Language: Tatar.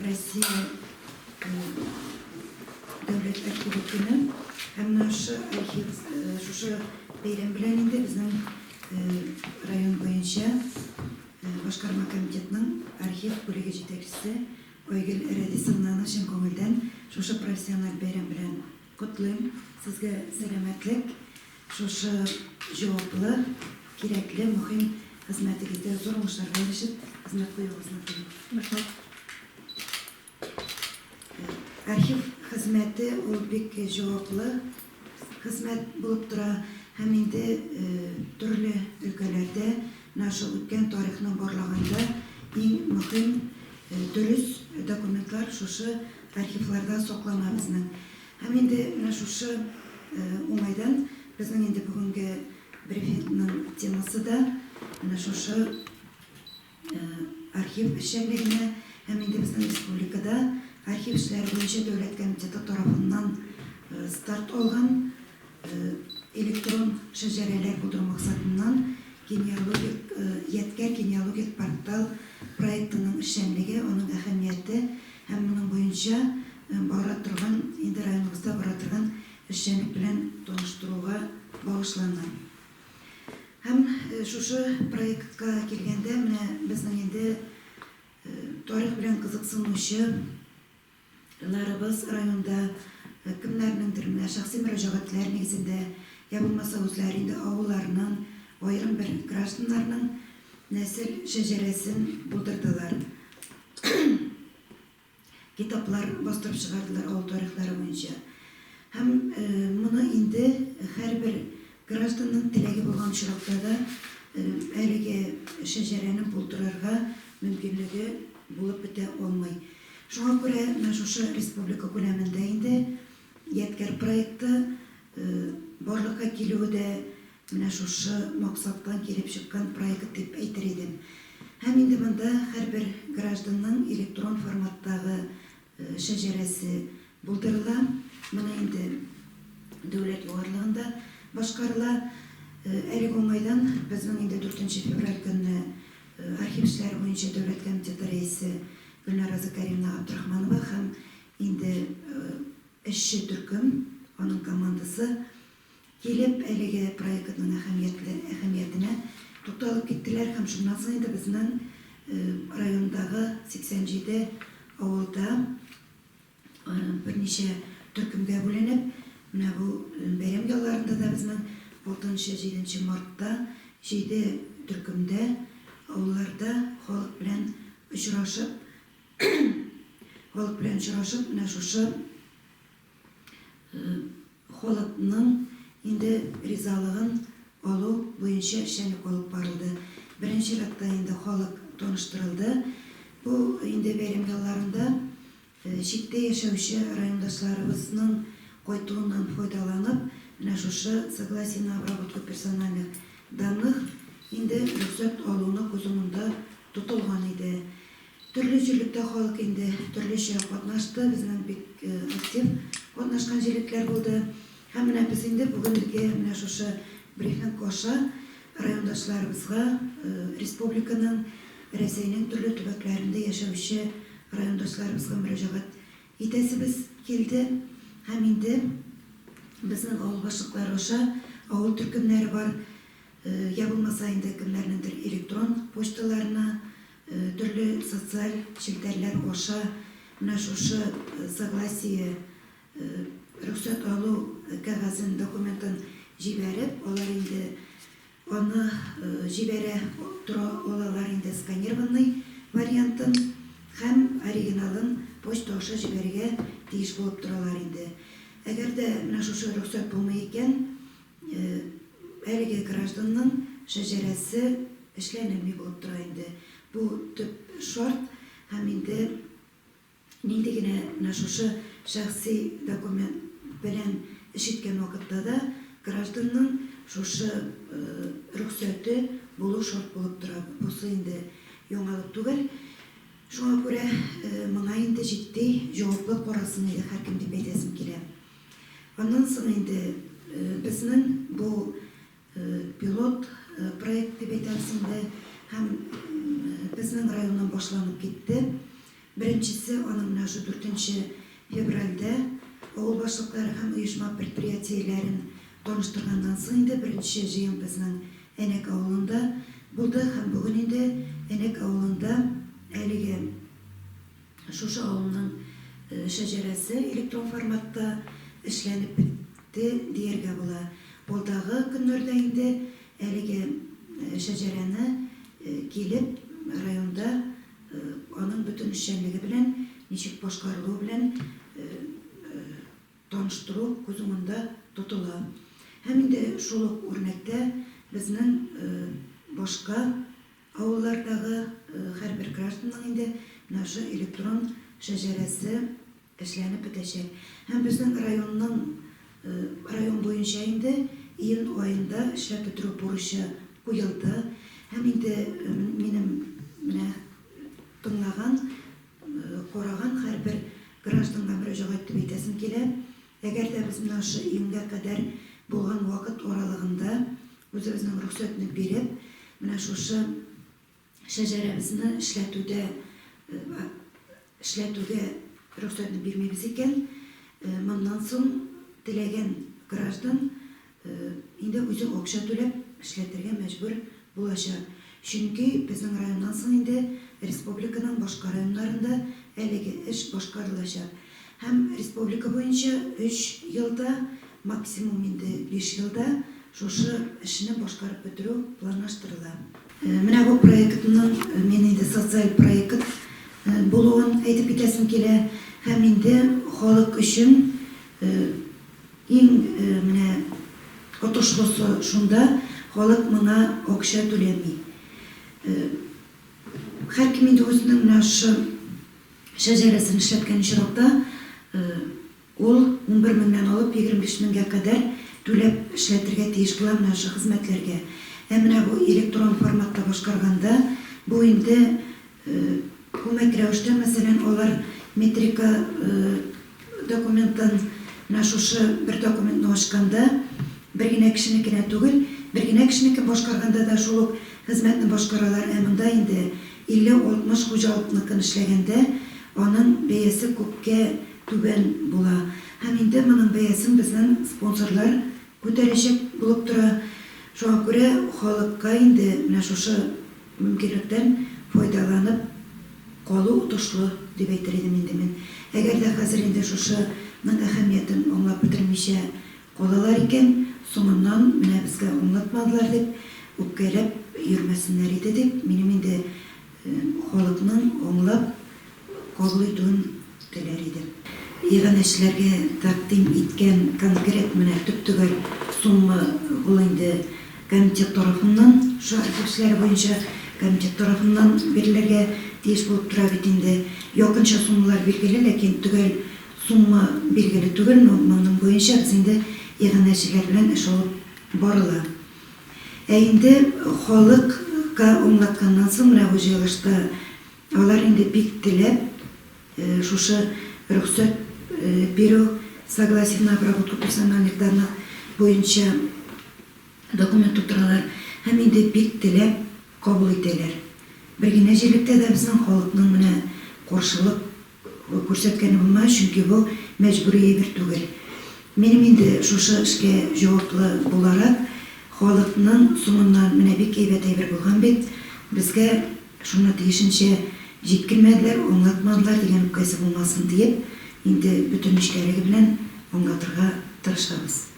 Россия дәүләт архивы көне. Һәм менә шушы архив, шушы бәйрәм белән инде безнең район буенча башкарма комитетның архив бүлеге җитәкчесе Айгөл Рәдисовнаны чын күңелдән шушы профессиональ бәйрәм белән котлыйм. Сезгә сәламәтлек, шушы җаваплы, кирәкле, мөһим хезмәтегездә зур уңышларга ирешеп, хезмәт куюыгызны телим. Рәхмәт. Архив хезмәте ул бик җаваплы хезмәт булып тора һәм инде төрле өлкәләрдә менә шул үткән тарихны барлаганда иң мөһим дөрес документлар шушы архивларда саклана безнең. Һәм инде менә шушы уңайдан безнең инде бүгенге брифингның темасы да менә шушы архив эшчәнлегенә һәм инде безнең республикада архив эшләре буенча дәүләт комитеты тарафыннан старт алган электрон шәҗәрәләр булдыру максатыннан генеалогик Ядкәр генеалогик портал проектының эшчәнлеге, аның әһәмияте һәм моның буенча бара торган, инде районыбызда бара торган эшчәнлек белән таныштыруга багышлана. Һәм шушы проектка килгәндә, менә безнең инде тарих белән кызыксынучы ларыбыз районда кемнәрнеңдер менә шәхси мөрәҗәгатьләр нигезендә, я булмаса үзләре инде авылларының, аерым бер гражданнарның нәсел шәҗәрәсен булдырдылар. Китаплар бастырып чыгардылар авыл тарихлары буенча. Һәм моны инде һәрбер гражданның теләге булган очракта да әлеге шәҗәрәне булдырырга мөмкинлеге булып бетә алмый. Шуңа күрә менә шушы республика күләмендә инде Ядкәр проекты барлыкка килүе дә Менә шушы максаттан килеп чыккан проект дип әйтер идем. Һәм инде монда һәрбер гражданның электрон форматтагы шәҗәрәсе булдырыла. Моны инде дәүләт югарылыгында башкарыла. Әлеге уңайдан безнең инде дүртенче февраль көнне архив эшләре буенча дәүләт комитеты рәисе Гөлнара Закариевна Абдрахманова һәм инде эшче төркем, аның командасы Килеп, әлеге проектның әһәмиятле әһәмиятенә тукталып киттеләр һәм шуннан соң инде безнең райондагы 87 авылда берничә төркемгә бүленеп, менә бу бәйрәм ялларында да безнең алтынчы, җиденче мартта җиде төркемдә авылларда халык белән очрашып, халык белән очрашып, менә шушы Халыкның инде ризалыгын алу буенча эшчәнлек алып барылды. Беренче чиратта инде халык таныштырылды. Бу инде бәйрәм ялларында читтә яшәүче райондашларыбызның кайтуыннан файдаланып, менә шушы согласие на обработку персональных данных инде рөхсәт алуны күз уңында тотылган иде. Төрле җирлектә халык инде төрлечә катнашты, безнең бик актив катнашкан җирлекләр булды. Һәм менә без инде бүгенге менә шушы брифинг аша райондашларыбызга, республиканың, Рәсәйнең төрле төбәкләрендә яшәүче райондашларыбызга мөрәҗәгать итәсебез килде. Һәм инде безнең авыл башлыклары аша авыл төркемнәре бар, я булмаса инде кемнәрнеңдер электрон почталарына, Төрле социаль челтәрләр аша менә шушы согласие, рөхсәт алу кәгазен, документын җибәреп, алар инде аны җибәрә тора алалар инде сканированный вариантын һәм оригиналын почта аша җибәрергә тиеш булып торалар инде. Әгәр дә менә шушы рөхсәт булмый икән, Әлеге гражданның шәҗәрәсе эшләнелми булып тора инде. Бу төп шарт һәм инде нинди генә менә шушы шәхси документ белән эш иткән вакытта да гражданның шушы рөхсәте булу шарт булып тора. Бусы инде яңалык түгел. Шуңа күрә моңа инде җитди җаваплы карасын иде һәркем дип әйтәсем килә. Аннан соң инде безнең бу пилот проект дип әйтәбез инде һәм безнең районнан башланып китте. Беренчесе аның менә шушы дүртенче февральдә авыл башлыклары һәм оешма-предприятиеләрен таныштырганнан соң инде беренче җыен безнең Әнәк авылында булды һәм бүген инде Әнәк авылында әлеге шушы авылның шәҗәрәсе электрон форматта эшләнеп бетте дияргә була. Алдагы көннәрдә инде әлеге шәҗәрәне килеп районда аның бөтен эшчәнлеге белән, ничек башкарылуы белән таныштыру күз уңында тотыла. Һәм инде шул ук үрнәктә безнең башка авыллардагы һәрбер гражданның инде менә шушы электрон шәҗәрәсе эшләнеп бетәчәк. Һәм безнең районның район буенча инде июнь аенда эшләп бетерү бурычы куелды. Һәм инде минем менә тыңлаган, караган һәрбер гражданга мөрәҗәгать итеп әйтәсем килә, әгәр дә без менә шушы июньгә кадәр булган вакыт аралыгында үзебезнең рөхсәтне биреп, менә шушы шәҗәрәбезне эшләтүдә эшләтүгә рөхсәтне бирмибез икән, моннан соң теләгән граждан инде үзе акча түләп эшләтергә мәҗбүр булачак. Чөнки безнең районнан соң инде республиканың башка районнарында әлеге эш башкарылачак. Һәм республика буенча өч елда, максимум инде биш елда шушы эшне башкарып бетерү планлаштырыла. Менә бу проектның мин инде социаль проект булуын әйтеп китәсем килә. Һәм инде халык өчен иң менә отышлысы шунда, халык моңа акча түләми. Һәркем инде үзенең менә шушы шәҗәрәсен эшләткән очракта ул 11 меңнән алып 25 меңгә кадәр түләп эшләтергә тиеш була менә шушы хезмәтләргә. Ә менә бу электрон форматта башкарганда, бу инде күмәк рәвештә, мәсәлән, алар метрика документын, менә шушы бер документны ачканда, бер генә кешенекенә түгел, бер генә кешенекен башкарганда да шул ук хезмәтне башкаралар, ә монда инде 50-60 хуҗалыкныкын эшләгәндә, аның бәясе күпкә түбән була. Һәм инде моның бәясен безнең спонсорлар күтәрәчәк булып тора. Шуңа күрә халыкка инде менә шушы мөмкинлектән файдаланып калу отышлы, дип әйтер идем инде мин. Әгәр дә хәзер инде шушының әһәмиятен аңлап бетермичә калалар икән, соңыннан менә безгә аңлатмадылар дип үпкәләп йөрмәсеннәр иде дип, минем инде халыкның аңлап кабул итүен теләр идем. Иганәчеләргә тәкъдим иткән конкрет менә төп-төгәл сумма ул инде комитет тарафыннан, шушы архив эшләре буенча комитет тарафыннан бирелергә тиеш булып тора бит инде. Якынча суммалар билгеле, ләкин төгәл сумма билгеле түгел, но моның буенча без инде иганәчеләр белән эш алып барыла. Ә инде халыкка аңлатканнан соң, менә бу җыелышта алар инде бик теләп шушы рөхсәт бирү, согласие на обработку персональных данных, буенча документ тутыралар һәм инде бик теләп кабул итәләр. Бер генә җирлектә дә безнең халыкның менә каршылык Күрсәткәне булмас, чөнки бу мәҗбүри әйбер түгел. Минем инде шушы эшкә җаваплы буларак, халыкның соңыннан менә бик әйбәт әйбер булган бит, безгә шуны тиешенчә җиткермәделәр, аңлатмадылар дигән үпкәсе булмасын диеп, инде бөтен нечкәлеге белән аңлатырга тырышабыз.